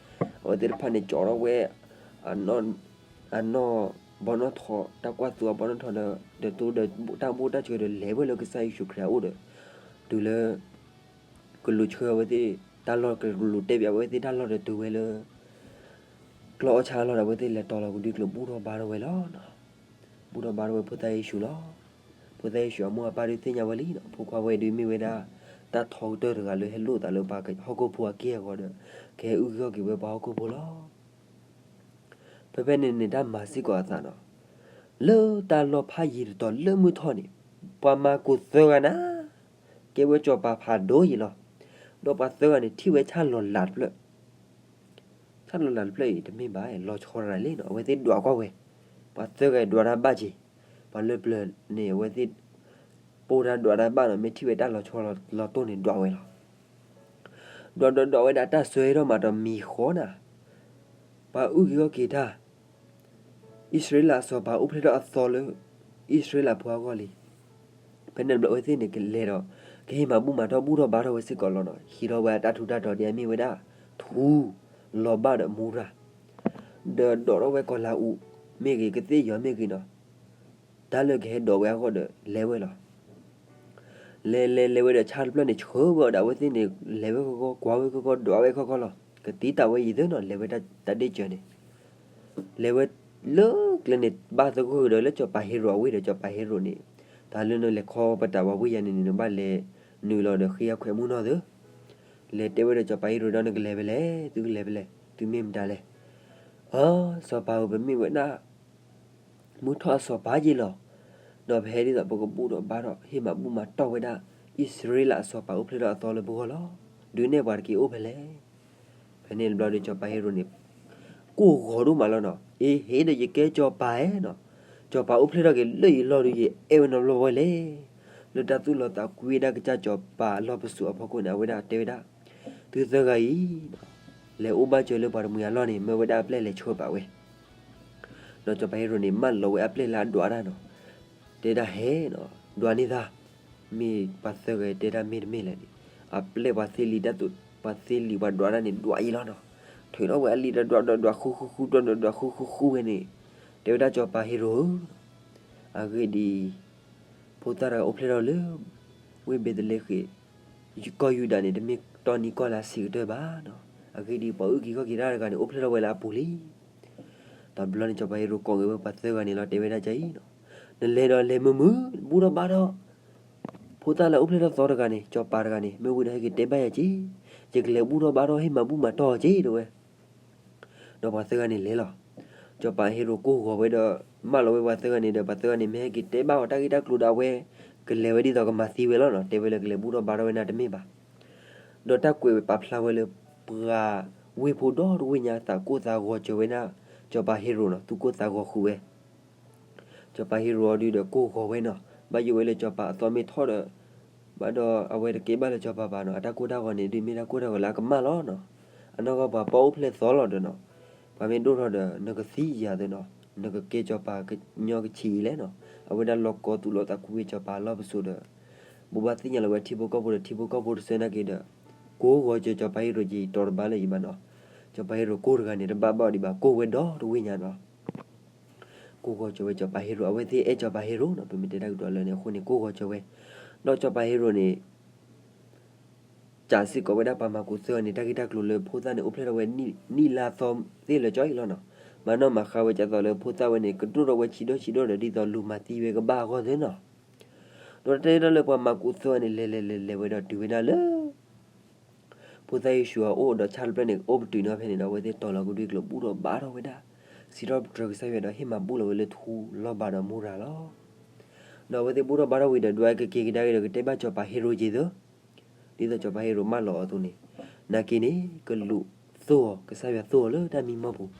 အဝဲသ့ၣ်တဖၣ်န့ၣ် ကၠီထီၣ်ဝဲ အနီၢ်ဘီနီၢ်ထီၣ် တၢ်ကွၢ်သိအဘီနီၢ်ထီၣ်ဒီး ဒီးသိဒီးတၢ်ဘိၣ်တၢ်စှၤဒီး လဲၤဝဲလၢကစၢ်ယ့ၣ်ၡူးခရံာ်အအိၣ်ဒီး တုၤလၢ ကလူးဆှၢအဝဲသ့ၣ်တၢ်လီၢ် ကလူးတဲဘၣ်အဝဲသ့ၣ်တၢ်လီၢ်ဒီးတုၤဝဲလၢ ကျီၢ်အီၣ်ဆၣ်အလီၢ်ဒီး အဝဲသ့ၣ်လဲၤတီၤလီၤကဒွံကျိၤ ဘူၣ်ထီၣ်ဘါထီၣ်ဝဲလီၤ. ဘူၣ်ထီၣ်ဘါထီၣ်ဝဲဖိသၣ်ယ့ၣ်ၡူးလီၤ. ဖိသၣ်ယ့ၣ်ၡူးအမိၢ်အပၢ်ဒုးသ့ၣ်ညါဝဲလံနီၤ, ဖိခွါဝဲဒုးမ့ၢ်ဝဲဒၣ် တၢ်ထီကတၢၢ်တဂၤလၢဟဲလိၣ်သးလၢပှၤဟီၣ်ခိၣ်ဖိအက့ၢ်အဂီၤဒီး ကဟဲအုၣ်က့ၤခီၣ်က့ၤဝဲပှၤဟီၣ်ခိၣ်ဖိလီၤ. ဖဲဖဲန့ၣ်န့ၣ် တၢ်မၤစ့ၢ်ကီးအသးနီၤ, လၢတၢ်လီၢ်ဖးယံၤတတီၤလၢမုၢ်ထီၣ်န့ၣ် ပှၤမၤကိၢ်သၢဂၤနၤ ကဲဝဲစီၤပၤဖးဒိၣ်ယံၤလီၤ. ဒီးပှၤသၢဂၤန့ၣ် ထံၣ်ဝဲဆၣ်လီၤလးတဖျၢၣ် ဆၣ်လီၤလးတဖျၢၣ်အံၤ တမ့ၢ်ဘၣ် လီၤဆီတဂၤလံနီၤ, အဝဲသ့ၣ်ဒွးကွၢ်ဝဲ, ပှၤသၢဂၤဒွးတၢ်ဘၣ်က့ၤ, ပှၤလၢပျၢၤန့ၣ် အဝဲသ့ၣ် ပိၢ်တၢ်ဒွးတၢ်ဘၣ်နီၤ, မ့ၢ်ထံၣ်ဝဲတၢ်လီၤဆီလီၤတိၢ်န့ၣ် ဒွးဝဲလီၤ. ဒွးဒွးဒွးဝဲဒၣ်တၢ်ဆၢဟဲထီၣ်မးဒီးမံၤဃီနၤ, ပှၤအုၣ်က့ၤခီၣ်က့ၤတၢ် အံၣ်စရ့လးအစီၤပၤအိၣ်ဖျဲၣ်ထီၣ်အသီလၢ အံၣ်စရ့လးဖိအဂီၢ်လံ. ဖဲန့ၣ်တဘျီအဝဲသ့ၣ်န့ၣ်ကလဲၤဒီး ကဟ့ၣ်မၤဘူၣ်မၤတီၢ် ဘူၣ်ထီၣ်ဘါထီၣ်ဝဲစ့ၢ်ကီးလီၤနီၤ. ဟံးထီၣ်ဝဲအတၢ်ထူးတၢ်တီၤဒ်အမ့ၢ်ဝဲဒၣ် ထူ လီၤဘၣ်ဒီးမူရၤ ဒီးဒိးထီၣ်ဝဲကီၤလၤအူးမ့ၢ်ဂ့ၤ ကသ့ၣ်ယီၤမ့ၢ်ဂ့ၤနီၤ, တၢ်လၢကဟဲဒိးဝဲအဂီၢ်ဒီးလဲၤဝဲလီၤ. လဲၤလဲၤလဲၤဝဲဒီးဆၣ်တဖျၢၣ်န့ၣ် ဆှၢဝဲအီၤဒီးအဝဲသ့ၣ်န့ၣ် လဲၤဝဲဃီဃီ ကွၢ်ဝဲဃီဃီ ဒွးဝဲဃီဃီလီၤ. ကသံတၢ်ဝဲယံၤသ့နီၤ လဲၤဝဲတၢ်ဒ့ၣ်စၢၤန့ၣ် လဲၤဝဲလၢကျဲန့ၣ် ဘၣ်သဂၢၢ်ဒီးလၢစီၤပၤဟ့ရိာ်အဝ့ၢ်ဒီး စီၤပၤဟ့ရိာ်န့ၣ် တၢ်လၢနလဲၤခီပတာ်ဝဲဝံယၤန့ၣ်န့ၣ် နဘၣ်လဲၤနုာ်လီၤဒီးဃ့အခွဲးမုၢ်နီၢ်သၢ လဲၤတဲဝဲဒီးစီၤပၤဟ့ရိာ်ဒီး နကလဲၤဖဲလဲၣ်, သုကလဲၤဖဲလဲၣ်, သုမ့ၢ်မတၤလဲၣ်. အၢ စီၤပၤဧၢ, ပမ့ၢ်ဝဲဒၣ် မုၢ်ထီၣ်အစီၤပၤယ့ၢ်လီၤ. ဒီးပဟဲဒ်သိးပကဘူၣ်ထီၣ်ဘါထီၣ် ဟ့ၣ်မၤဘူၣ်မၤတီၢ်ဝဲဒၣ် အံၣ်စရ့လးအစီၤပၤအိၣ်ဖျဲၣ်ထီၣ်အသီလၢပဂီၢ်လီၤ. ဒုးနဲၣ်ပှၤတက့ၢ်အိၣ်ဖဲလဲၣ်. ဖဲန့ၣ်တဘျီဒီးစီၤပၤဟ့ရိာ်န့ၣ် ကိၢ်ဂီၤဒိၣ်မးလီၤနီၤ. အ့ ဟ့ၣ်ဒီးယကဲစီၤပၤဧါနီၤ, စီၤပၤအိၣ်ဖျဲၣ်ထီၣ်က့ၤလၢယလီၢ်ဒီး ယအဲၣ်ဝဲနီတဘျီဝဲလဲၣ်. လၢတၢ်သူၣ်လီၤသးကွံဝဲဒၣ်ကစၢ်စီၤပၤအလီၢ်ပစိာ်အဖီခိၣ်န့ၣ် အဝဲဒၣ်တဲဝဲဒၣ် သုသၢဂၤအံၤ လဲၤအိၣ်ဘၣ်စၢၤလၢပှၤတမှံၤအလီၢ်န့ၣ် မၢဝဲဒၣ်အပျဲၢ်လဲၤဆှၢပာ်ဝဲ ဒီးစီၤပၤဟ့ရိာ်န့ၣ် မၢလီၤဝဲအပျဲၢ်လၢအဒွးတၢ်နီၤ, တဲဒၣ်ဟဲနီၤ ဒွးန့ၢ်သး, မ့ၢ်ပှၤသၢဂၤတဲတၢ်မ့ၢ်တမ့ၢ်လဲၣ်န့ၣ်, အပျဲၢ်ပှၤသ့လံာ်တၢ်သိး ပှၤသ့လံာ်ပှၤဒွးတၢ်န့ၣ် ဒွးယံၤလီၤနီၤ. ထုးထီၣ်ဝဲအလံာ်ဒီးဒွးဒီးဒွးဃူဃူဃူ ဒီးဒွးဒွးဃူဃူဃူဝဲန့ၣ်, တဲဝဲဒၣ် စီၤပၤဟ့ရိာ်ဧၢ, အဂ့ၢ်ဒ်အံၤ, ဖိသၣ်တဂၤအိၣ်ဖျဲၣ်ထီၣ်လၢ ဝ့ၢ်ဘ့းသလ့ဃ့ၣ် ကီၢ်ယူဒၤန့ၣ် တမ့ၢ်တီနံၤကီၢ်လၢအဆံးကတၢၢ်ဘၣ်နီၤ. အဂ့ၢ်ဒ်အံၤ, ပှၤအုၣ်က့ၤခီၣ်က့ၤတၢ်တဂၤန့ၣ် အိၣ်ဖျဲၣ်ထီၣ်ဝဲလၢအပူၤလံ. တဘျီန့ၣ် စီၤပၤဟ့ရိာ်ကိးက့ၤဝဲပှၤသၢဂၤန့ၣ်လီၤ, တဲဝဲဒၣ်ကအံၤနီၤ, နလဲၤဒီးလဲၤမုာ်မုာ် ဘူၣ်ထီၣ်ဘါထီၣ် ဖိသၣ်လၢအိၣ်ဖျဲၣ်ထီၣ်သီတဂၤန့ၣ်, စီၤပၤတဂၤန့ၣ် မ့ၢ်ဝံၤဒီးဟဲက့ၤတဲဘၣ်ယၤက့ၤ, ယကလဲၤဘူၣ်ထီၣ်ဘါထီၣ် ဟ့ၣ်မၤဘူၣ်မၤတီၢ်အီၤက့ၤ တဲဝဲ. ဒီးပှၤသၢဂၤန့ၣ်လဲၤလီၤ. စီၤပၤဟ့ရိာ်ကိၢ်ဂီၤဝဲဒီး မၢလီၤဝဲပှၤသၢဂၤန့ၣ်ဒီး ပှၤသၢဂၤန့ၣ် မ့ၢ်ဟဲက့ၤတဲဘၣ်အီၤတၢ်ဂ့ၢ်တၢ်ကျိၤဒီး အဝဲကလဲၤဝဲဒ်သိးကမၤသံဝဲလီၤနီၤ. တဲဝဲလၢကလဲၤဘူၣ်ထီၣ်ဘါထီၣ်ဝဲန့ၣ်တမ့ၢ်ဘၣ်. ဒီးတၢ်ကွဲးပာ်ဖျါဝဲလၢ ပှၤဝ့ၢ်ဖိဒီတဝ့ၢ်ညါ သးကိၢ်သးဂီၤစၢၤဝဲဒၣ် စီၤပၤဟ့ရိာ်နီၤ, သူၣ်ကိၢ်သးဂီၤဃုာ်ဝဲ စီၤပၤဟ့ရိာ်အီၤဒုဒီးကိၢ်ဂီၤဝဲနီၤ, ဘၣ်ယိၣ်ဝဲလၢစီၤပၤအသီမ့ၢ်ထီၣ်ဒီး ဘၣ်ဒီးအဝဲတကဲဘၣ်လၢစီၤပၤဘၣ်နီၤ, အတၢ်ကိၢ်တၢ်ဂီၤန့ၣ်ဒုးမ့ၢ်တၢ်ကိၢ်တၢ်ဂီၤလၢအကမၣ်လီၤနီၤ. အနီၢ်ကီၢ်ပှၤပီၣ်အိၣ်ဖျဲၣ်သီလီၤဒီးနီၤ, ပှၤမ့ၢ်ဒိၣ်ထီၣ်ဒီး နကသံယၤသ့နီၤ, နကကဲစီၤပၤကညီကဆံးအံၤလဲၣ်နီၤ. အဝဲဒၣ်လီၤကီၤသူၣ်လီၤသးကွံဝဲစီၤပၤအလီၢ်ပစိာ်ဒီး ဘိးဘၣ်သ့ၣ်ညါလီၤဝဲထံဖိကီၢ်ဖိဒီး ထံဖိကီၢ်ဖိတဆၢနာ်က့ဒီး ကိၢ်ဂီၤစၢၤစီၤပၤဟ့ရိာ်က့ၤ တီၤတဘၣ်လၢၤဘၣ်နီၤ. စီၤပၤဟ့ရိာ်ကိၢ်တဂၤန့ၣ် တဘၣ်ဘၣ်ဒံးဘၣ် ကိၢ်ဝဲဒီတဝ့ၢ်ညါနီၤ. ကိၢ်ဂီၤစၢၤဝဲစီၤပၤဟ့ရိာ်, အဝဲသ့ၣ်အဲၣ်စီၤပၤဟ့ရိာ်နီၤ, ပမ့ၢ်တဲတၢ်ကတိၤလၢန့ၣ်အဃိန့ၣ် ကိၢ်ဂီၤစၢၤဝဲ, ဒီးစီၤပၤဟ့ရိာ်န့ၣ် စံးစ့ၢ်ကီးဝဲဒၣ်ပှၤမၤကူးသၢဂၤန့ၣ် တၢ်ဂ့ၢ်တၢ်ကျိၤလၢဖိသၣ်န့ၣ်အိၣ်ဖျဲၣ်ထီၣ်ဝဲနံၣ်လါသီသ့ၣ်လၢာ်ကၠီအံၤလီၤနီၤ. မၤနီၣ်မၤဃါဝဲဒ်သိးလၢဖိသၣ်ဝဲန့ၣ် ကဒိၣ်ထီၣ်ဝဲဆံးဒီၣ်ဆံးဒီၣ်ဒီး ဒ်သိးလူၤမၤသံဝဲကဘၣ်အဂီၢ်သ့နီၤ. ဒီးတၢ်တဲတၢ်လၢပှၤမၤကူးသၢဂၤန့ၣ် လဲၤလဲၤလဲၤလဲၤဝဲဒီးတုၤဝဲဒၣ်လၢ ဖိသၣ်ယ့ၣ်ၡူးအအိၣ်ဒီးဆၣ်တဖျၢၣ်န့ၣ် အိၣ်ပတုာ်န့ၢ်ဖဲန့ၣ်ဒီး အဝဲသ့ၣ်တီၤလီၤကဒွံကျိာ် ဘူၣ်ထီၣ်ဘါထီၣ်ဝဲဒၣ် စံးထီၣ်ပတြၢၤကစၢ်ယွၤဒီး ဟ့ၣ်မၤဘူၣ်လီၤဝဲလၢထူလီၤဘးဒီးမူရၤလီၤ. ဒီးအဝဲသ့ၣ်ဘူၣ်ထီၣ်ဘါထီၣ်ဝံၤဒီး ဒွးကက့ၤကဒါက့ၤဒီး ကတဲဘၣ်စီၤပၤဟ့ရိာ်က့ၤသၢ ဒ်သိးစီၤပၤဟ့ရိာ်မၢလီၤအီၤအသိးန့ၣ်, နာ်က့န့ၣ် ကလူးသိၣ်အီၤ, ကစၢ်ယွၤသိၣ်အီၤလၢတၢ်မံမီၢ်ပူၤ,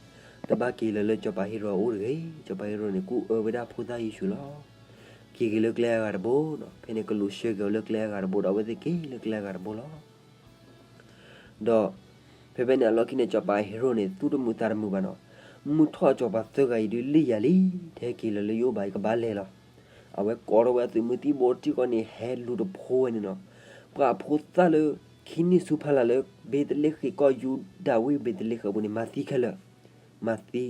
တဘၣ်က့ၤလၢၤလၢစီၤပၤဟ့ရိာ်အအိၣ်တဂ့ၤ. စီၤပၤဟ့ရိာ်န့ၣ် ကူၣ်အၢဝဲဒၣ်ဖိသၣ်ယ့ၣ်ၡူးလီၤ. က့ၤက့ၤလၢကျဲအဂၤတဘိနီၤ, ဖဲန့ၣ်ကလူးဆှၢက့ၤအီၤလၢကျဲအဂၤတဘိဒီး အဝဲသ့ၣ်က့ၤလၢကျဲအဂၤတဘိလီၤ. ဒီး ဖဲဖဲန့ၣ်အလီၢ်ခံန့ၣ် စီၤပၤဟ့ရိာ်န့ၣ် သူၣ်တမုာ်သးတမုာ်ဘၣ်နီၤ, မုၢ်ထီၣ်စီၤပၤသၢဂၤအံၤဒုးလံၣ်ယၤလံ, တဟဲက့ၤလၢၤလၢယအိၣ်ဘၣ် ယကဘၣ်လဲၤလီၤ. အဝဲကိးထီၣ်ဝဲအသုးမုၢ်သံၣ်ဘိတံၢ်ဃီန့ၣ် ဟဲလူၤတဖိဝဲန့ၣ်နီၤ, ပှၤဖိသၣ်လၢ ခံနံၣ်ဆူဖီလာ်လၢ ဘ့းသလ့ဃ့ၣ်ကီၢ်ယူဒၤဝ့ၢ် ဘ့းသလ့ဃ့ၣ်အပူၤန့ၣ် မၤသံခဲလၢာ်, မၤသံ,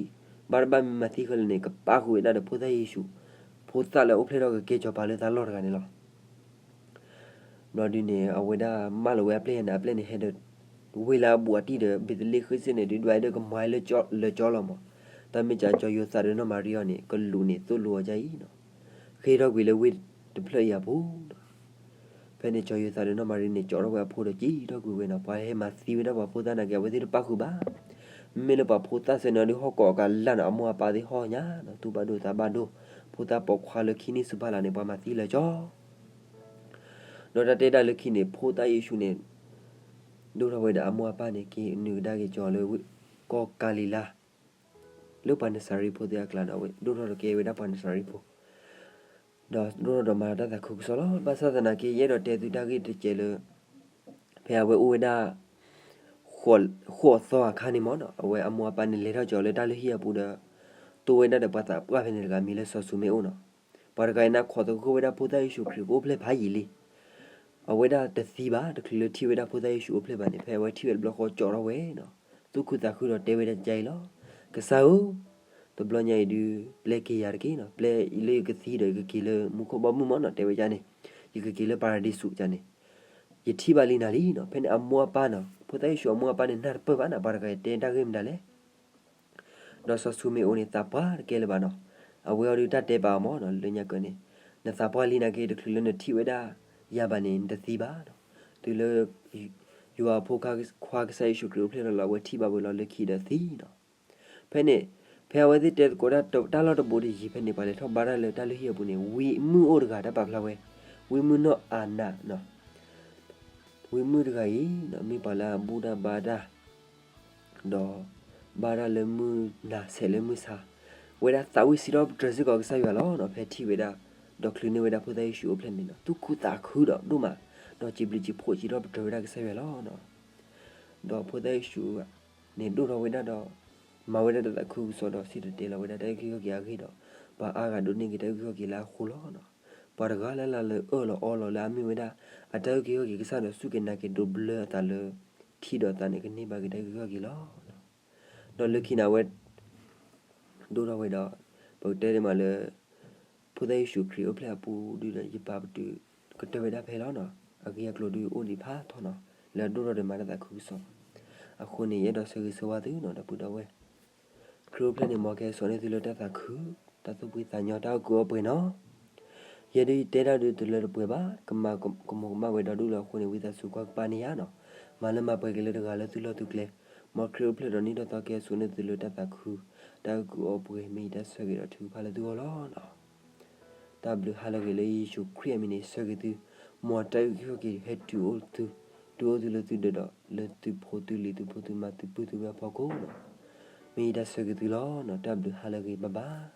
ဘၣ်တဘၣ်မ့ၢ်မၤသံခဲလၢာ်န့ၣ် ကပာ်ဃုာ်ဝဲဒၣ်ဒီးဖိသၣ်ယ့ၣ်ၡူး, ဖိသၣ်လၢအိၣ်ဖျဲၣ်ထီၣ်ကကဲစီၤပၤလၢသးလီၢ်တဂၤန့ၣ်လီၤ. ဘျီဒုန့ၣ် အဝဲဒၣ်မၢလီၤဝဲအပျဲၢ်ယၤန့ၣ် အပျဲၢ်န့ၣ်ဟဲဒီး ဝ့ၢ်လၢအဘူးအတံၢ်ဒီး ဘ့းသလ့ဃ့ၣ်စ့ၢ်န့ၣ် ဒုးဒွးဒၢကမၤလၢာ်ကၠီလီၤမး, တၢ်မ့ၢ်ကၠီယိၤသးဒီးနီၢ်မၤရံအီၤန့ၣ် ကလူးန့ၣ်သိၣ်လိအီၤဒ်အံၤနီၤ, ဃ့ထီၣ်ကွံာ်လၢဝ့ၢ်တဖျၢၣ်အံၤအပူၤ ဖဲန့ၣ် ကၠီယိၤသးဒီးနီၢ်မၤရံန့ၣ် ကၠီထီၣ်ဝဲအဖိဒီးစံးထီၣ်ကွံာ်ဝဲနီၤ, ပှၤဟဲမၤသံဝဲဒၣ်ပှၤဖိသၣ်နာ်က့ အဝဲသ့ၣ်တပာ်ဃုာ်ဘၣ်. မ့မ့ၢ်လၢပှၤဖိသၣ်စ့ၢ်န့ၣ် ဒုးဟီၣ်ကိးကးလၢ်နီၤ, အမိၢ်အပၢ်သ့ၣ်ဟီၣ်ညါနီၤ, သူၣ်ဘၣ်ဒိသးဘၣ်ဒိ, ဖိသၣ်ပိာ်ခွါလၢခံနံၣ်ဆူဖီလာ်န့ၣ် ပှၤမၤသံလၢာ်ကၠီ ဒီးတၢ်တဲဒၣ်လၢခံန့ၣ် ဖိသၣ်ယ့ၣ်ၡူးန့ၣ် ဒိၣ်ထီၣ်ဝဲဒီးအမိၢ်အပၢ်န့ၣ် က့ၤနုာ်ကဒါက့ၤကၠီလၢကီၢ်ကၤလံၤလါ လၢပှၤနစၤရ့းဖိသ့ၣ်အကျါနီၤ, ဒိၣ်ထီၣ်ဒီးကဲဝဲဒၣ်ပှၤနစၤရ့းဖိ, ဒီးဒိၣ်ထီၣ်ဒီးမၤတၢ်သးခုကစီၣ်လီၤ. ဘၣ်ဆၣ်သနာ်က့ ယအဲၣ်ဒိးတဲသုတၢ်ဂ့ၢ်တစဲးလၢ ဖဲအဝဲအိၣ်ဝဲဒၣ် ဃိးသီအခါန့ၣ်မ့ၢ်နီၤ, အဝဲအမိၢ်အပၢ်န့ၣ် လဲၤထီၣ်ကၠီလၢတၢ်လုၢ်ဟံၣ်အပူၤဒီး တိဝဲဒၣ်ဒီးပှၤသးပှၢ်ဖဲန့ၣ်တဂၤ မံၤလၢစီၤၡူမ့ၣ်အိၣ်နီၤ. ပှၤတဂၤအံၤန့ၣ် ခိးသဂၢၢ်ဝဲဒၣ်ဖိသၣ်ယ့ၣ်ၡူးခရံာ်ကအိၣ်ဖျဲၣ်ဖးယံာ်လံ. အဝဲဒၣ်တသံဘၣ်, တချုးလၢထံၣ်ဝဲဒၣ်ဖိသၣ်ယ့ၣ်ၡူးအိၣ်ဖျဲၣ်ဘၣ်န့ၣ်, ဖဲအဝဲထံၣ်ဝဲတဘျီဃီ ကၠီထီၣ်ဝဲနီၤ, သူၣ်ခုသးခုဒီးတဲဝဲဒၣ်ဒ်အံၤလီၤ. ကစၢ်ဧၢ, တဘျီညါအံၤဒုး ပျဲက့ၤယၤတက့ၢ်နီၤ, ပျဲလၢယကသံဒီး ယကက့ၤလၢမူခိၣ်ဘီမုၢ်မ့ၢ်နီၤ, တဲဝဲဒ်န့ၣ်, ယကက့ၤလၢပၤရဒံစူးဒ်န့ၣ်, ယထံၣ်ဘၣ်လံနၤလံနီၤ. ဖဲန့ၣ်အမိၢ်အပၢ်နီၤ, ဖိသၣ်ယ့ၣ်ၡူးအမိၢ်အပၢ်န့ၣ် နၢ်တပၢၢ်ဘၣ်နီၤ, ပှၤတဂၤအံၤတဲတၢ်ဂ့ၢ်မတၤလဲၣ် ဒီးစီၤၡူမ့ၣ်အိၣ်န့ၣ် သးပှၢ်တကဲလၢၤဘၣ်နီၤ. အဝဲအီၤဒုးတၢ်တဲပာ်အီၤမ့ၢ်နီၤ, လၢညါကၢန့ၣ်, နသးပှၢ်လံနာ်က့ တချုးလၢနထံၣ်ဝဲဒၣ်ယၤဘၣ်န့ၣ် နတသံဘၣ်နီၤ. တုၤလၢ ယွၤအဖိခွါကစၢ်ယ့ၣ်ၡူးခရံာ်အိၣ်ဖျဲၣ်လီၤလီၤ အဝဲထံၣ်ဘၣ်ဝဲလီၤလၢခံဒီးသံနီၤ. ဖဲန့ၣ်, ဖဲအဝဲသ့ၣ်တဲသကိးတၢ်လီၢ်တဘိးတယံၤဖဲန့ၣ် ပှၤလဲၤထီၣ်ဘါတၢ်လၢတၢ်လုၢ်ဟံၣ်အပူၤန့ၣ် ဝံမုၢ်အိၣ်တဂၤတၢ်ပာ်ဖျါဝဲ, ဝံမုၢ်နီၢ်အၤနးနီၤ. ဝံမုၢ်တဂၤအံၤ မ့ၢ်ပှၤလၢအဘူၣ်တၢ်ဘါတၢ် ဒီး ဘါတၢ်လၢမုၢ်နၤဆဲးလၢမုၢ်ဆါ, ဝဲဒၣ်သးဝံၣ်စံးထီၣ်ပတြၢၤစ့ၢ်ကီးကစၢ်ယွၤလီၤနီၤ. ဖဲထံၣ်ဝဲဒၣ် ဒီးချုးန့ၢ်ဝဲဒၣ်ဖိသၣ်ယ့ၣ်ၡူးအိၣ်ဖျဲၣ်န့ၣ်နီၤ, သူၣ်ခုသးခုဒီးဒိၣ်မး, ဒီးစံးဘျုးစံးဖှိၣ်စံးထီၣ်ပတြၢၤဝဲဒၣ်ကစၢ်ယွၤလီၤနီၤ. ဒီးဖိသၣ်ယ့ၣ်ၡူးန့ၣ်ဒိၣ်ထီၣ်ဝဲဒၣ်ဒီး မၤဝဲဒၣ်တၢ်သးခုကစီၣ်ဒီး စံၣ်တဲၤတဲလီၤဝဲဒၣ်တၢ်အုၣ်က့ၤခီၣ်က့ၤအဂ့ၢ်ဒီး ပှၤအါဂၤဒိးန့ၢ်က့ၤတၢ်အုၣ်က့ၤခီၣ်က့ၤလၢအဃိလီၤနီၤ. ပှၤတဂၤလၢ်လၢ်လၢအၢၣ်လီၤအီလီၤလၢအမ့ၢ်ဝဲဒၣ် အတၢ်အုၣ်က့ၤခီၣ်က့ၤကစၢ်ဒီးစူၢ်က့ၤနာ်က့ၤဒိးဘျၢအသးလၢ ထံဒီးသးန့ၣ် ကန့ၢ်ဘၣ်က့ၤတၢ်အုၣ်က့ၤခီၣ်က့ၤလီၤနီၤ. ဒီးလၢခံန့ၣ် အဝဲဒိၣ်ထီၣ်ဝဲဒီး ပကတဲဒ်မးလၢ ဖိသၣ်ယ့ၣ်ၡူးခရံာ်အိၣ်ဖျဲၣ်အပူၤဒုဒီး ယပာ်ပတုာ်ကတၢၢ်ဝဲဒၣ်ဖဲလီၤနီၤ. အဂ့ၢ်အကျိၤဒုအိၣ်ဒံးဖးထီနီၤ, လၢအဒိၣ်ထီၣ်ဒီးမၤတၢ်သးခုကစီၣ်. အဃိန့ၣ် ယအဲၣ်ဒိးဆၢဂ့ၤဆၢဝါသုနီၤ ဒီပုၢ်ဒီဝဲၢ် ခရံာ်အိၣ်ဖျဲၣ်န့ၣ် မ်ကဟဲစိာ်န့ၢ်သုလၢတၢ်သးခု, တၢ်သူၣ်ဖှံသးညီ, တၢ်အီၣ်ကုၢ်အီပှဲၤနီၤ. ယဲဒုးယတဲတၢ်ဒုးတလၢတပှဲၤဘၣ်, ကမၤကမီၤကမၣ်ဝဲဒီဒူၣ်လၢအဃိန့ၣ် ဝံသးစူၤကွၢ်ကပၤန့ၢ်ယၤနီၤ. မၤလၢမၤပှဲၤက့ၤလၢတဂၤလၢသုလီၢ်သုကျဲ, မ်ခရံာ်အိၣ်ဖျဲၣ်ဒီးနံၣ်ထီၣ်သီကဟဲစိာ်န့ၢ်သုလၢတၢ်သးခု, တၢ်အီၣ်ကုၢ်အီပှဲၤ မ့ၢ်ယတၢ်ဆၢဂ့ၤဒီးထုကဖၣ်လၢသုဂီၢ်လီၤနီၤ. တၢ်ဘျုးဟါလၢအဂ့ၤလၢယ့ၣ်ၡူးခရံာ်အမံၤန့ၣ် ဆၢဂ့ၤသု, မ်တၢ်အုၣ်က့ၤခီၣ်က့ၤဟဲတုၤအိၣ်သု, တုၤအိၣ်သုလၢသုဒၢးဒီး လၢသုဖိသုလံၤ သုဖိသုမါ သုပုၢ်သုဝဲၢ်အဖီခိၣ်နီၤ. မ့ၢ်ယတၢ်ဆၢဂ့ၤသုလီၤနီၤ. တၢ်ဘျုးဟါလၢအဂ့ၤ, bye bye.